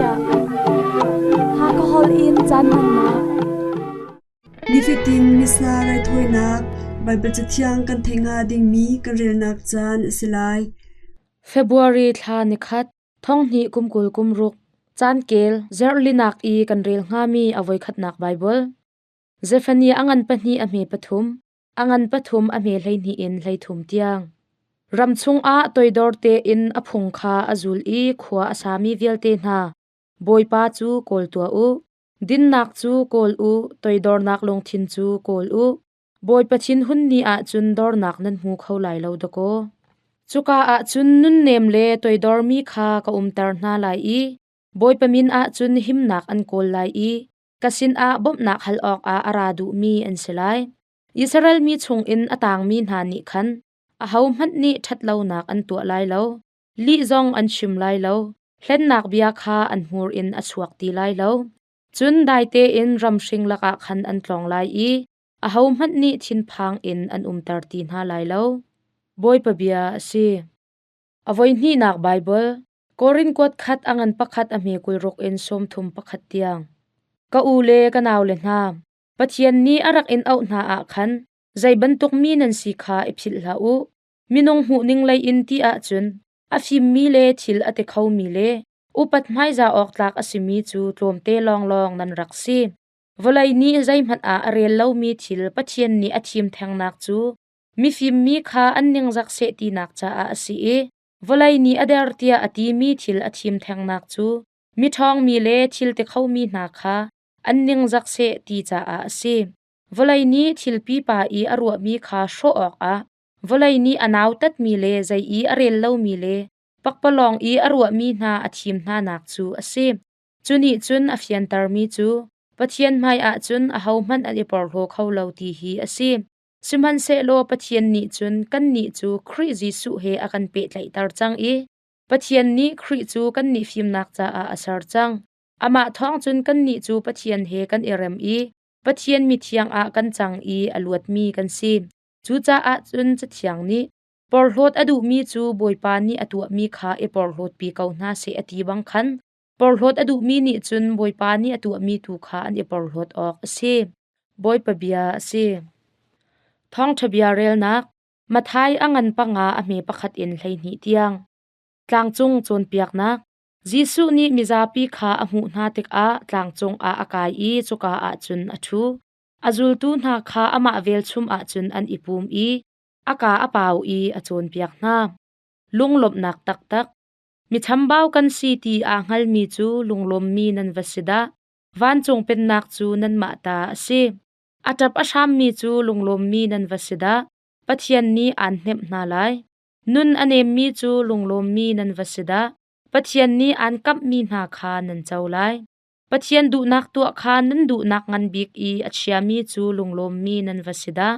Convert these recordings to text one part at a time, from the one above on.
chiah. Hakha holh in caan hmannak. Nifatin Missa raithawinak Baibal Cathiang kan theih hnga dingmi kan relnak caan a si lai. February thla nikhat, thonghnih kum 20 kum ruk, caan kel zarhlinak i kan rel hngami a voikhatnak Baibal. Zephaniah a ngan pahnih a hme pathum, a ngan pathum a hme 12 in 33 tiang. Ram chungah toidor tein a phung kha a zul i khua a sami vialte hna, Bawipa cu kawl tuah u. Dinnak cu kawl u, toidornak lungthin cu kawl u. Bawipa thinhun ni ah cun dornak nan hmu kho lai lo dakaw. Cuka ah cun nunnem le toidormi kha ka umter hna lai i Bawipa min ah cun himnak an kawl lai i ka sinah bawmhnak hal awkah a ra duhmi an si lai. Israel mi chungin a tangmi hna nih khan ahohmanh nih ṭhatlonak an tuah lai lo, lih zong an chim lai lo, hlennak bia kha an hmur in a chuak ti lai lo. Cun dai tein ramhring lakah khan an tlawng lai i ahohmanh nih thinphang in an umter ti hna lai lo. Bawipa bia a si. A voihnihnak Baibal Korin kuat khat a ngan pakhat a hme 26 in 31 tiang. Ka u le ka nau le hna, Pathian nih a rak in auh hna ah khan zei bantuk mi nan si kha i philh hlah u. Minung hmuhning lei in ti ahcun a fimmi le thil a ti khomi le upat hmaizah awk tlak a simi cu tlawmte lawnglawng nan rak si. Vawlei nih zeihmanh ah a rel lomi thil Pathian nih a thim thengnak cu mifim mi kha an ningzak seh tinak caah a si i Vawlei nih a der tiah a timi thil a thim thengnak cu miṭhawngmi le thil ti khomi hna kha an ningzak seh ti caah a si. Vawlei nih thil pipa i a ruahmi kha hrawh awkah vawlei nih a nautatmi le zei i a rel lomi le pakpalawng i a ruahmi hna a thim hnanak cu a si. Cu nih cun a fiantermi cu Pathian hmaiah cun ahohmanh an i porhlaw kho lo ti hi a si. Sihmanhsehlaw Pathian nih cun kannih cu Khrih Jesuh he a kan pehtlaihter cang i Pathian nih Khrih cu kannih fimnak caah a ser cang. Amah thawng cun kannih cu Pathian he kan i rem i Pathian mithiang ah kan cang i a luatmi kan si. Cucaah cun Cathiang nih, Porhlawt a duhmi cu Bawipa nih a tuahmi kha i porhlawtpi ko hna seh a ti bang khan, porhlawt a duhmi nih cun Bawipa nih a tuahmi tu kha an i porhlawt awk a si. Bawipa bia a si. Thawngṭha bia relnak Matthai a ngan panga a hme pakhat in 12 tiang. Tlangcung cawnpiaknak Jesuh nih mizapi kha a hmuh hna tikah tlangcung ah a kai i cuka ah cun a ṭhu. A zultu hna kha amah velchum ah cun an i pum i a kaa a pau i a cawnpiak hna. Lunglawmhnak taktak Mi chambau kan si ti aa hngalmi cu lunglawmmi nan va si dah! Vancung Pennak cu nanmah ta a si. A ṭap a hrammi cu lunglawmmi nan va si dah! Pathian nih aan hnemh hna lai. Nun a nemmi cu lunglawmmi nan va si dah! Pathian nih aan kamhmi hna kha nan co lai. Pathian duhnak tuah kha nan duhnak ngan bik i a chiami cu lunglawmmi nan va si dah!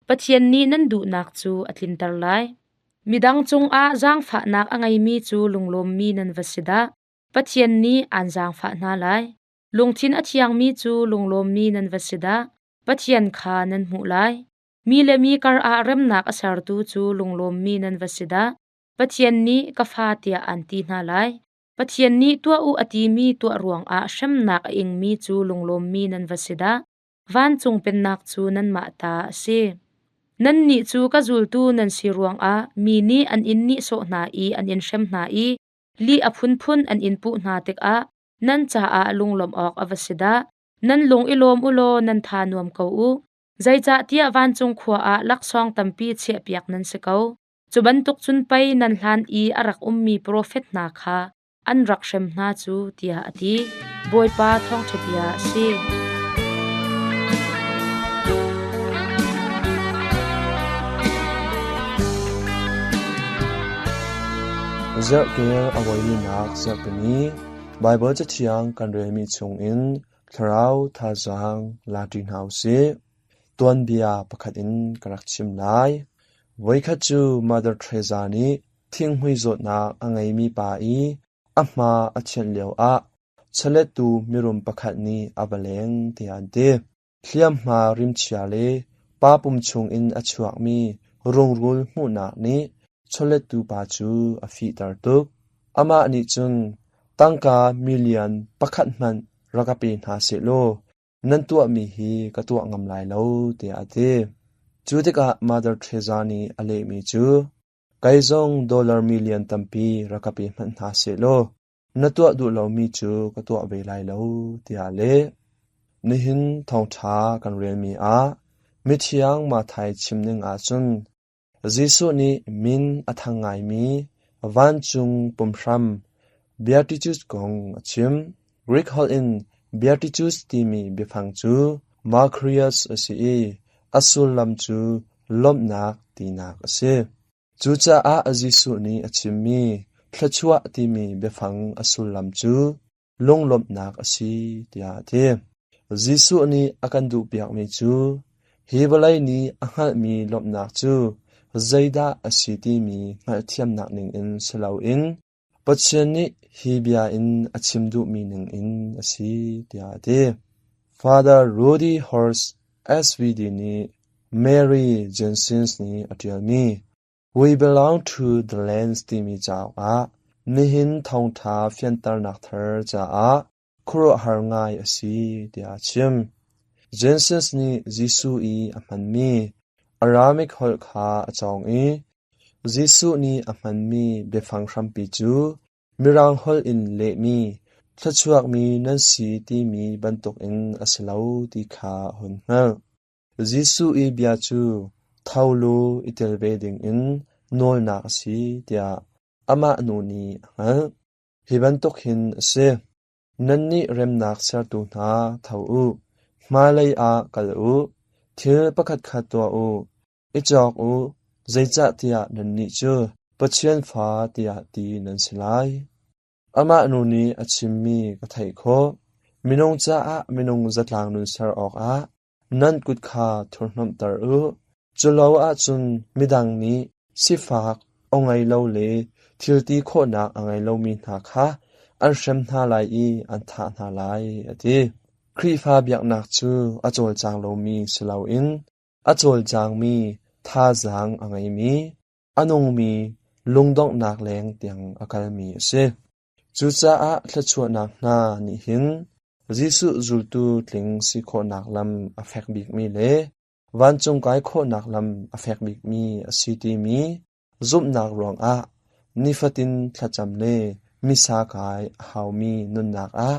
Pathian nih nan duhnak cu a tlinter lai. Midang cungah zaangfahnak a ngeimi cu lunglawmmi nan va si dah! Pathian nih aan zaangfah hna lai. Lungthin a thiangmi cu lunglawmmi nan va si dah! Pathian kha nan hmuh lai. Mi le mi karah remnak a sertu cu lunglawmmi nan va si dah! Pathian nih ka fa tiah aan ti hna lai. Pathian nih tuah u a timi tuah ruangah hremnak a ingmi cu lunglawmmi nan va si dah! Vancung Pennak cu nanmah ta a si. Nannih cu ka zultu nan si ruangah mi nih an in nihsawh hna i an in hrem hna i lih a phunphun an in puh hna tikah nan caah lunglawmh awk a va si dah! Nan lung i lawm u law nan tha nuam ko u. Zeicahtiah vancung khua ah laksawng tampi chiahpiak nan si ko. Cu bantuk cun pei nan hlan i a rak ummi profet hna kha an rak hrem hna cu, tiah a ti. Bawipa thawngṭha bia a si. Zarhkel a voilinak zarhpini Baibal Cathiang kan relmi chungin thlarau thazaang la ṭi hna u sih. Tuanbia pakhat in ka rak chim lai. Voikhat cu Mother Teresa nih thinghmui zawtnak a ngeimi pa i a hma a thianh lioah chawlettu mirum pakhat nih a va leng tiah an ti. Hliamhma rimchia le pa pum chungin a chuakmi rungrul hmuhnak nih chawlettu pa cu a fihter tuk. Amah nih cun Tangka million pakhat hmanh rak ka pe hna sehlaw nan tuahmi hi ka tuah ngam lai lo tiah a ti. Cu tikah Mother Teresa nih a lehmi cu kei zong dollar million tampi rak ka pe hmanh hna sehlaw na tuah duh lomi cu ka tuah ve lai lo tiah a leh. Nihin thawngṭha kan relmi ah mithiang Matthai chim ning ahcun Jesuh nih min a thang ngaimi vancung pumhram Beatitudes kong a chim. Greek holh in Beatitudes timi biafang cu Makarios a si i a sullam cu lawmhnak tinak a si. Cucaah Jesuh nih a chimmi thluachuah timi biafang a sullam cu lunglawmhnak a si tiah a ti. Jesuh nih a kan duhpiakmi cu hi vawlei nih a hngalhmi lawmhnak cu zeidah a si timi hngalhthiamnak ningin si loin Pathian nih hi bia in a chim duhmi ningin a si tiah a ti. Father Rudy Horst SVD nih Mary Jensens nih a ṭialmi We Belong to the Lands timi cauk ah nihin thawngṭha fianternak thar caah khuaruahhar ngai a si tiah a chim. Jensens nih Jesuh i a hmanmi Aramaic holh kha a cawng i Jesuh nih a hmanmi biafang hrampi cu Mirang holh in lehmi thluachuakmi nan si timi bantukin a si lo ti kha a hun hngalh. Jesuh i bia cu tho law i tel ve dingin nawlnak a si tiah amah nu nih a hngalh. Hi bantuk hin a si. Nannih remnak sertu hna, tho u! Hmailei ah kal u! Thil pakhatkhat tuah u! I cawk u, zeicahtiah nannih cu Pathian fa tiah ti nan si lai. Amah nu nih a chimmi ka theih khawh. Minung caah minung zatlang nun ser awkah nan kut kha thurhhnawmhter u. Culo ahcun midang nih sifak, aw ngei lo le thil ti khawhnak a ngei lomi hna kha an hrem hna lai i an thah hna lai, a ti. Khrihfa biaknak cu a cawlcang lomi si loin a cawlcangmi, thazaang a ngeimi, a nungmi lungdonghnak leng tiang a kalmi a si. Cucaah thluachuahnak hna nih hin Jesuh zultu tling si khawhnak lam a fek bikmi le vancung kai khawhnak lam a fek bikmi a si timi zumhnak ruangah nifatin thlacam le misa kai a haumi nunnak ah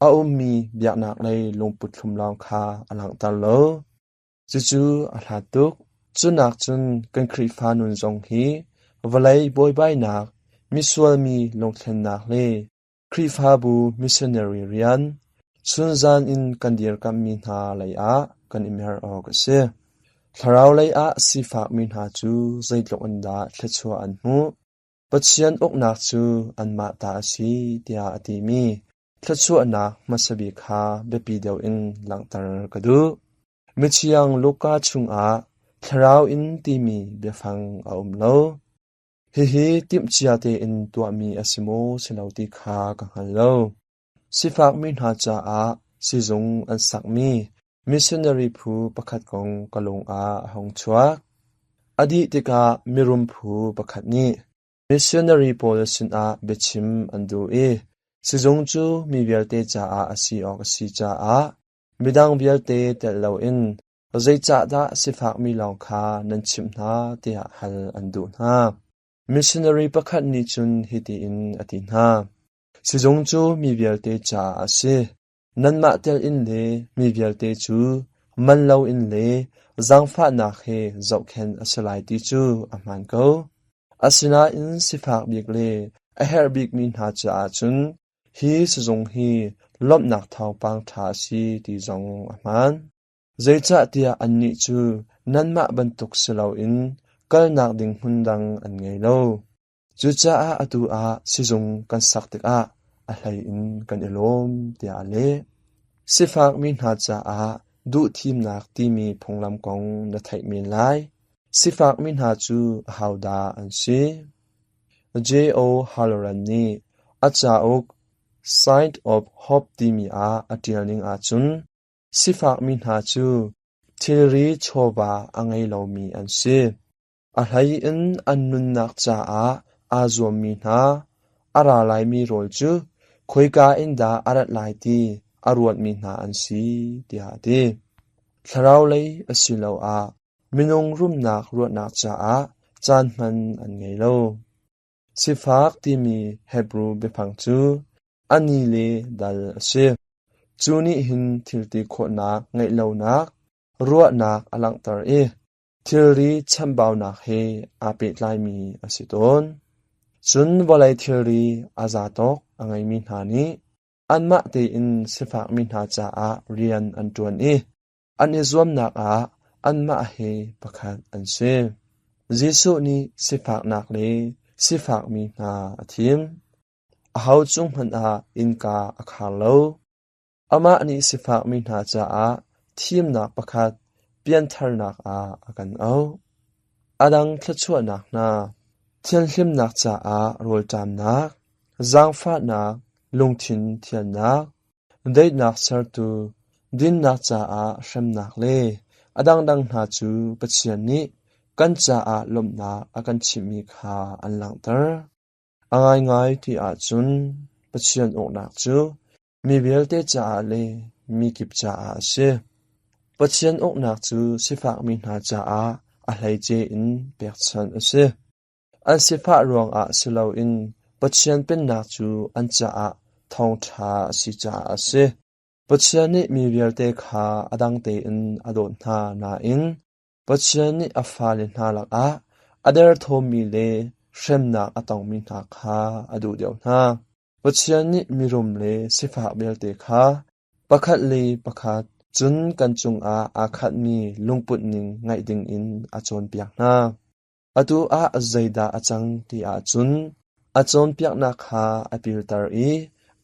a ummi biaknak lei lungput thlum lawng kha a langhter lo. Cucu a hlat tuk. Cunak cun kan Khrihfa nun zong hi vawlei buaibainak, misual mi lungthlennak le Khrihfabu missionary rian, chunzan in kan dirkamhmi hna lei ah kan i mer awk a si. Thlarau lei ah sifakmi hna cu zeitluk in dah thluachuah an hmuh. Pathian uknak cu anmah ta a si tiah a timi thluachuahnak hmasa bik kha biapi deuh in langhter ka duh. Mithiang Luka chungah thlarau in timi biafang a um lo. Hihi timhcia tein tuahmi a si maw si lo ti kha ka hngal lo. Sifakmi hna caah sizung an sakmi missionary phu pakhat kong ka lung ah a hung chuak. A dih tikah mirum phu pakhat nih missionary pawl sinah biachim an duh i sizung cu mi vialte caah a si awk a si caah midang vialte telh loin zeicahdah sifakmi lawng kha nan chimh hna tiah hal an duh hna. Missionary pakhat nih cun hitihin a ti hna. Sizung cu mi vialte caah a si. Nanmah tel in le mi vialte cu man loin le zaangfahnak he zohkhenh a si lai ti cu a hmaan ko. Asinain sifak bik le a herh bikmi hna caah cun hi sizung hi lawmhnak thawngpang ṭha a si ti zong a hmaan. Zeicahtiah annih cu nanmah bantuk si loin kalnak ding hmun dang an ngei lo. Cucaah atu ah sizung kan sak tikah a hlei in kan i lawm, tiah a leh. Sifakmi hna caah duhthimnak timi phunglam kong na theih men lai. Sifakmi hna cu ahodah an si? J.O. Halloran nih a cauk Sign of Hope timi ah a ṭial ning ahcun sifakmi hna cu thilri chawva a ngei lomi an si. A hleiin an nunnak caah aa zuammi hna, a ra laimi rawl cu Khoika in dah a rat lai ti a ruatmi hna an si, tiah a ti. Thlarau lei asiloah minung rumnak ruahnak caah caan hman an ngei lo. Sifak timi Hebru biafang cu a ni le dal a si. Cu nih hin thilti khawhnak ngeih lonak ruahnak a langhter i thilri chambaunak he aa pehtlaimi a si tawn. Cun vawlei thilri a za tawk a ngeimi hna nih anmah tein sifakmi hna caah rian an ṭuan i an i zuamnak ah anmah he pakhat an si. Jesuh nih sifaknak le sifakmi hna a thim. Aho cung hmanh ah innka a khar lo. Amah nih sifakmi hna caah thimnak pakhat piantharnak ah a kan auh. A dang thluachuahnak hna, thianhlimnak caah rawlṭamnak, zaangfahnak, lungthin thiannak, daihnak sertu, dinnak caah hremnak le a dangdang hna cu Pathian nih kan caah lawmhnak a kan chimhmi kha an langhter. A ngaingai ti ahcun Pathian uknak cu mi vialte caah le mi kip caah a si. Pathian uknak cu sifakmi hna caah a hleice in pekchanh a si. An sifah ruangah si loin Pathian Pennak cu an caah thawngṭha a si caah a si. Pathian nih mi vialte kha a dang tein a dawt hna nain Pathian nih a fale hna lakah a derthawmmi le hremnak a tongmi hna kha a duh deuh hna. Pathian nih mirum le sifak vialte kha pakhat le pakhat cun kan cungah aa khatmi lungput ning ngaih dingin a cawnpiak hna. Atu ah zeidah a cang ti ahcun a cawnpiaknak kha a pilter i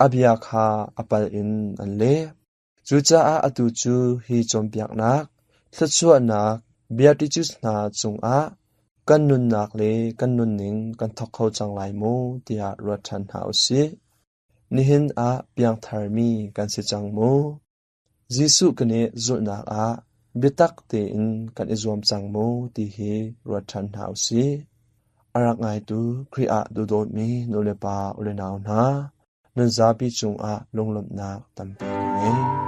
a bia kha a pal in an leh. Cucaah atu cu hi cawnpiaknak, thluachuahnak, beatitudes hna cungah kan nunnak le kan nunning kan thawk kho cang lai maw tiah ruat ṭhan hna u sih. Nihin ah piangtharmi kan si cang maw? Jesuh keneh zulhnak ah biatak tein kan i zuam cang maw ti hi ruat ṭhan hna u sih. A rak ngaitu Khrih ah duhdawtmi nulepa ulenau hna, nan zapi cungah lunglawmhnak tampi ka ngei.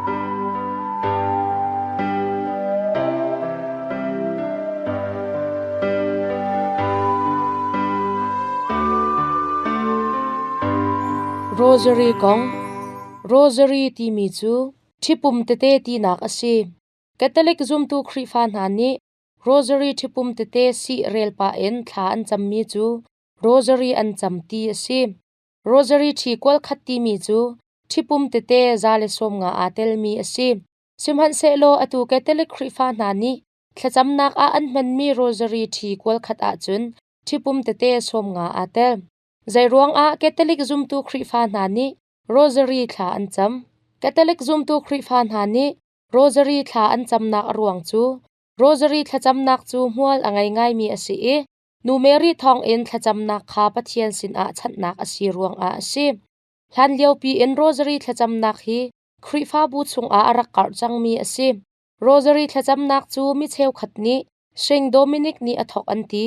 Rosary kong. Rosary timi cu ṭhipum tete tinak a si. Catholic zumtu Khrihfa hna nih Rosary ṭhipum tete sih rel pah in thla an cammi cu Rosary an cam ti a si. Rosary ṭhi kual khat timi cu ṭhipum tete 150 aa telmi a si. Sihmanhsehlaw atu Catholic Khrihfa hna nih thlacamnak ah an hmanmi Rosary ṭhi kual khat ahcun ṭhipum tete 50 aa tel. Zeiruangah Catholic zumtu Khrihfa hna nih Rosary thla an cam? Catholic zumtu Khrihfa hna nih Rosary thla an camnak a ruang cu Rosary thlacamnak cu hmual a ngei ngaimi a si i Nu Mary thawngin thlacamnak kha Pathian sinah chanhnak a si ruangah a si. Hlanliopi in Rosary thlacamnak hi Khrihfabu chungah a rak karh cangmi a si. Rosary thlacamnak cu mi cheukhat nih Saint Dominic nih a thawk an ti,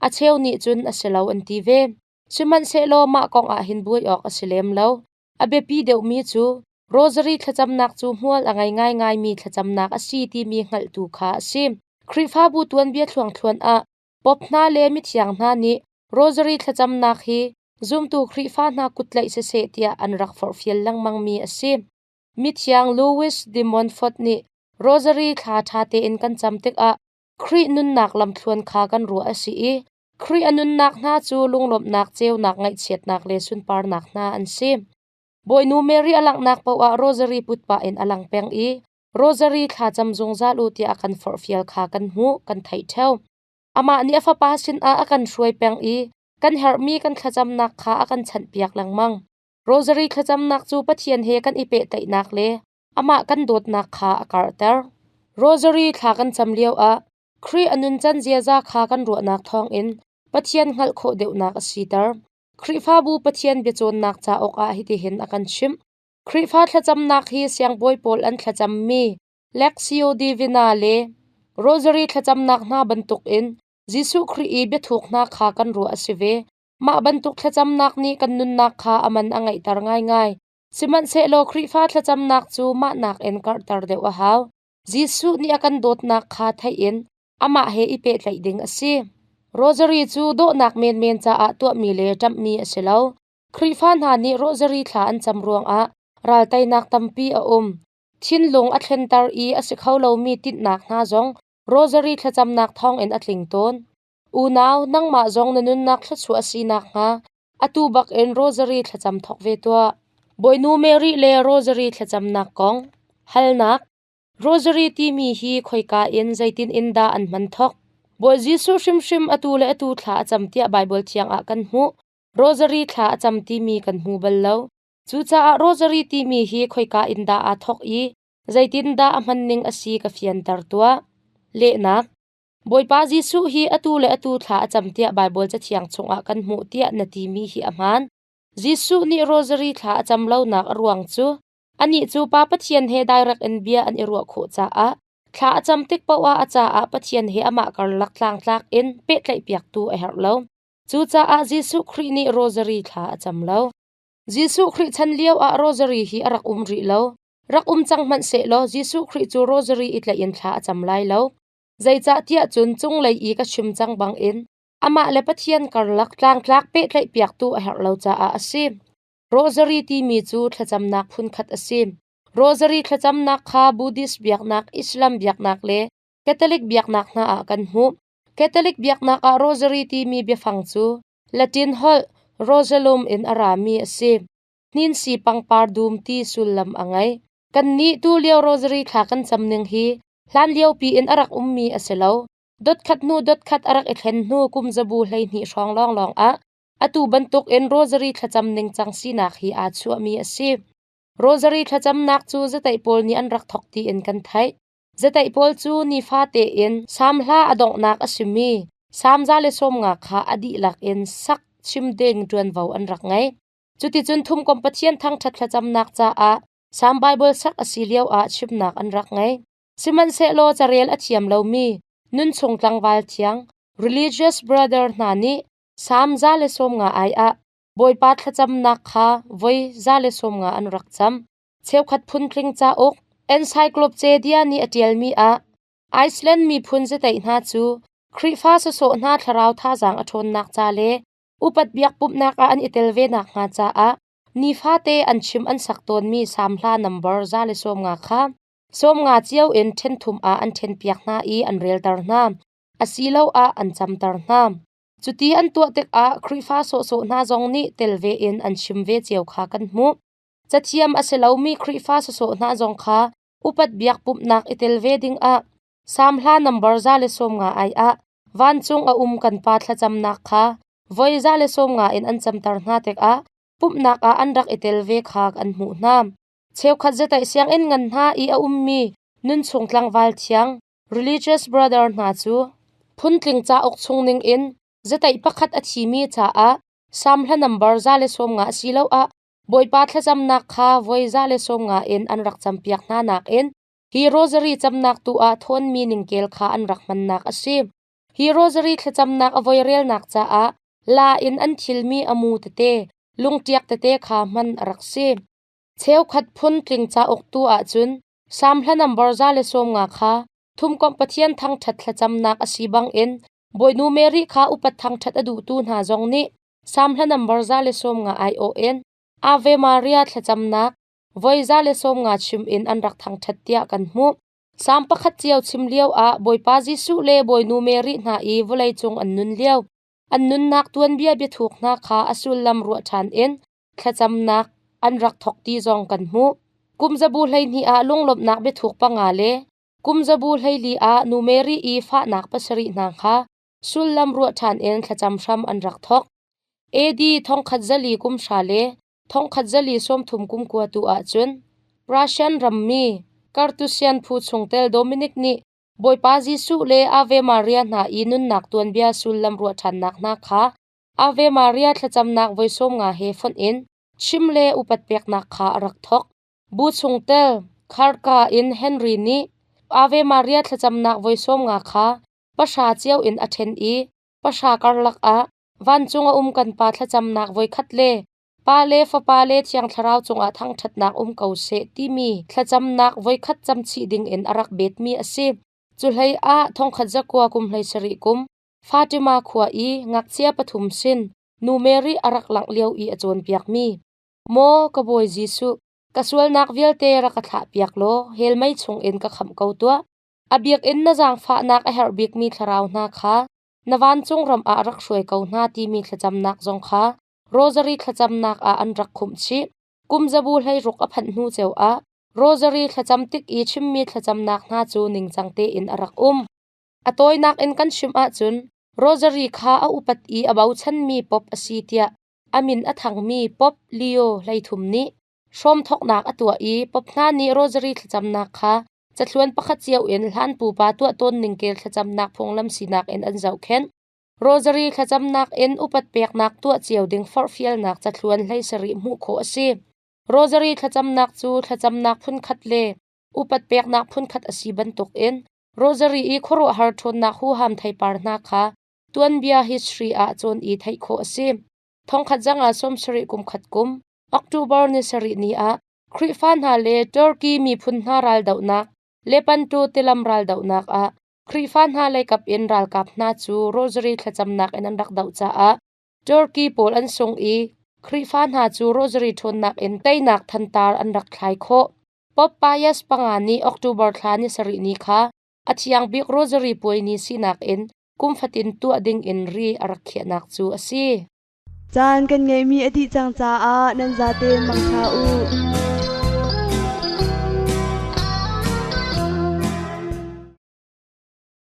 a cheu nih cun a si lo an ti ve. Sihmanhsehlaw mah kong ah hin buai awk a si lem lo. A biapi deuhmi cu Rosary thlacamnak cu hmual a ngei ngaingaimi thlacamnak a si timi hngalhtu kha a si. Khrihfabu tuanbia thluangthluan ah Pope hna le mithiang hna nih Rosary thlacamnak hi zumtu Khrihfa hna kuttlaih siseh tiah an rak forhfial lengmangmi a si. Mithiang Louis de Montfort nih Rosary thla ṭha tein kan cam tikah Khrih nunnak lamthluan kha kan ruah a si i Khrih a nunnak hna cu lunglawmhnak, ceunak, ngaihchiatnak le sunparnak hna an si. Bawinu Mary a langhnak paoh ah Rosary put pah in a lang peng i Rosary thlacam zungzal u tiah a kan forhfial kha kan hmuh, kan theih ṭheo. Amah nih a fapa sinah a kan hruai peng i kan herhmi kan thlacamnak kha a kan chanhpiak lengmang. Rosary thlacamnak cu Pathian he kan i pehtlaihnak le amah kan dawtnak kha a karhter. Rosary thla kan cam lioah Khrih a nuncan ziaza kha kan ruahnak thawngin Pathian hngalh khawh deuhnak a siter. Khrihfabu Pathian biacawnnak cauk ah hitihin a kan chimh. Khrihfa thlacamnak hi siangbawi pawl an thlacammi Lectio Divina le Rosary thlacamnak hna bantukin Jesuh Khrih i biathuk hna kha kan ruah a si ve. Mah bantuk thlacamnak nih kan nunnak kha a man a ngeihter ngaingai. Sihmanhsehlaw Khrihfa thlacamnak cu mah nakin karhter deuh a hau. Jesuh nih a kan dawtnak kha theih in amah he i pehtlaih ding a si. Rosary cu dawhnak menmen caah tuahmi le ṭamhmi a si lo. Khrihfa hna nih rosary thla an cam ruangah ralteinak tampi a um. Thinlung a thlenter i a si kho lomi tinhnak hna zong rosary thlacamnak thawngin a tling tawn. Unau, nangmah zong na nunnak thluachuah a si nakhnga atu bakin rosary thlacam thawk ve tuah. Bawinu Mary le rosary thlacamnak kong halnak. Rosary timi hi khoika in zeitin in dah an hman thawk? Bawi Jesuh hrimhrim atu le atu thla a cam tiah Baibal thiang ah kan hmuh. Rosary thla a cam timi kan hmu bal lo. Cucaah rosary timi hi khoika in dah aa thawk i zeitindah a hmanning a si ka fianter tuah. Lehnak. Bawipa Jesuh hi atu le atu thla a cam tiah Baibal Cathiang chungah kan hmuh tiah na timi hi a hmaan. Jesuh nih rosary thla a cam lonak a ruang cu anih cu Pa Pathian he direct in bia an i ruah khawh caah thla a cam tik paoh ah a caah Pathian he amah karlak tlangtlak in pehtlaihpiaktu a herh lo. Cucaah Jesuh Khrih nih rosary thla a cam lo. Jesuh Khrih chan lio ah rosary hi a rak um rih lo. Rak um cang hmanh sehlaw Jesuh Khrih cu rosary i tlaih in thla a cam lai lo. Zeicahtiah cun cunglei i ka chim cang bangin amah le Pathian karlak tlangtlak pehtlaihpiaktu a herh lo caah a si. Rosary timi cu thlacamnak phunkhat a si. Rosary thlacamnak kha Buddhist biaknak, Islam biaknak le Catholic biaknak hna ah kan hmuh. Catholic biaknak ah rosary timi biafang cu Latin holh rosalum in a rami a si. Hninsi pangpar dum ti sullam a ngei. Kannih tulio rosary thla kan cam ning hi hlanlio piin a rak ummi a si lo. Dotkhat hnu dotkhat a rak i thlen hnu kum zabu 12 hrawng lawnglawng ah atu bantukin rosary thlacam ningcang sinak hi aa chuahmi a si. Rosary thlacamnak cu zateih pawl nih an rak thawk tiin kan theih. Zateih pawl cu nifa tein Salm hla a donghnak a simi Salm 150 kha a dihlak in sak chim ding ṭuanvo an rak ngei. Cuticun thumkom Pathian thangṭhat thlacamnak caah Salm Baibal sak a si lioah chimnak an rak ngei. Sihmanhsehlaw carel a thiam lomi nunchung tlangval thiang religious brother hna nih Salm 150 ai ah Bawipa thlacamnak kha voi 150 an rak cam. Cheukhat phuntling cauk Encyclopedia nih a ṭialmi ah Iceland miphun zateih hna cu Khrihfa sawsawh hna thlarau thazaang a ṭhawnnak ca le upat biak pumhnak ah an i tel ve nakhnga caah nifate an chim an sak tawnmi Salm hla nambar 150 kha 50 cio in ṭhenthum ah an ṭhenpiak hna i an relter hna, asiloah an camter hna. Cuti an tuah tikah Khrihfa sawhsawh hna zong nih tel ve in an chim ve cio kha kan hmuh. Cathiam a si lomi Khrihfa sawsawh hna zong kha upat biak pumhnak i tel ve dingah Salm hla nambar 150 ai ah vancung a um kan Pa thlacamnak kha voi 150 in an camter hna tikah pumhnak ah an rak i tel ve kha an hmuh hna. Cheukhat zataih sianginn ngan hna i a ummi nunchung tlangval thiang religious brother hna cu phuntling cauk chung ningin zataih pakhat a thimi caah Salm hla nambar 150 asiloah Bawipa thlacamnak kha voi 150 in an rak campiak hna nakin hi rosary camnak tu ah thawnmi ningkel kha an rak hmannak a si. Hi rosary thlacamnak a voi relnak caah la in an thilmi a mu tete, lungṭiak tete kha hman a rak si. Cheukhat phun tling cauk tu ahcun Salm hla nambar 150 kha thumkomh Pathian thangṭhat thlacamnak a si bangin Bawinu Mary kha upat thangṭhat a duhtu hna zong nih Salm hla nambar 150 aiawh in Ave Maria thlacamnak voi 150 chim in an rak thangṭhat tiah kan hmuh. Salm pakhat cio chim lio ah Bawipa Jesuh le Bawinu Mary hna i vawleicung an nun lio, an nunnak tuanbia biathuk hna kha a sullam ruah ṭhan in thlacamnak an rak thawk ti zong kan hmuh. Kum zabu 12 ah lunglawmhnak biathuk panga le kum zabu 14 ah Nu Mary i fahnak pasarih hna kha sullam ruah ṭhan in thlacam hram an rak thawk. AD 1430 kum hra le 1430 kum kua tu ahcun Russian rammi Carthusian phu chungtel Dominic nih Bawipa Jesuh le Ave Maria hna i nunnak tuanbia sullam ruah ṭhannak hna kha Ave Maria thlacamnak voi 50 he fonh in chim le upat peknak kha a rak thawk. Bu chungtel Kharka in Henry nih Ave Maria thlacamnak voi 50 kha pahra cio in a ṭhen i pahra karlak ah vancung a um kan Pa thlacamnak voikhat le Pa le Fapa le Thiang Thlarau cungah thangṭhatnak um ko seh timi thlacamnak voikhat camchih dingin a rak betmi a si. Cu hlei ah thongkhat zakua kum 17 kum Fatima khua i ngakchia pathum sin Nu Mary a rak langh lio i a cawnpiakmi Maw ka Bawi Jesuh, ka sualnak vialte rak ka thlahpiak law hell mei chungin ka khamh ko tuah. A biakinn na zaangfahnak a herh bikmi thlarau hna kha na vancung ram ah rak hruai ko hna timi thlacamnak zong kha Rosary thlacamnak ah an rak khumh chih. Kum zabu 16 a phanh hnu ceu ah Rosary thlacam tik i chimmi thlacamnak hna cu ningcang tein a rak um. A tawinak in kan chim ahcun Rosary kha a upat i a bochanmi Pope a si tiah a min a thangmi Pope Leo 13 nih hrawmthawknak a tuah i Pope hna nih Rosary thlacamnak kha cathluan pakhat cio in hlan pupa tuah tawn ning kel thlacamnak phunglam sinak in an zohkhenh. Rosary thlacamnak in upat peknak tuah cio ding forhfialnak cathluan 17 hmuh khawh a si. Rosary thlacamnak cu thlacamnak phunkhat le upat peknak phunkhat a si bantukin Rosary i khuaruahhar ṭhawnnak huham theipar hna kha tuanbia history ah cawn i theih khawh a si. Thongkhat zanga 70 kum khat kum October ni sarih ni ah Khrihfa hna le Turkey miphun hna raldohnak Lepanto tilam raldohnak ah Khrihfa hna leikap in ralkap hna cu Rosary thlacamnak in an rak doh caah Turkey pawl an sung i Khrihfa hna cu Rosary ṭhawnnak in teinak thantar an rak thlai khawh. Pope Pius panga nih October thla ni sarih ni kha a thiang bik Rosary puai ni sinak in kum fatin tuah ding in ri a rak khiahnak cu a si. Caan kan ngeihmi a dih cang caah nan zaten mangṭha u.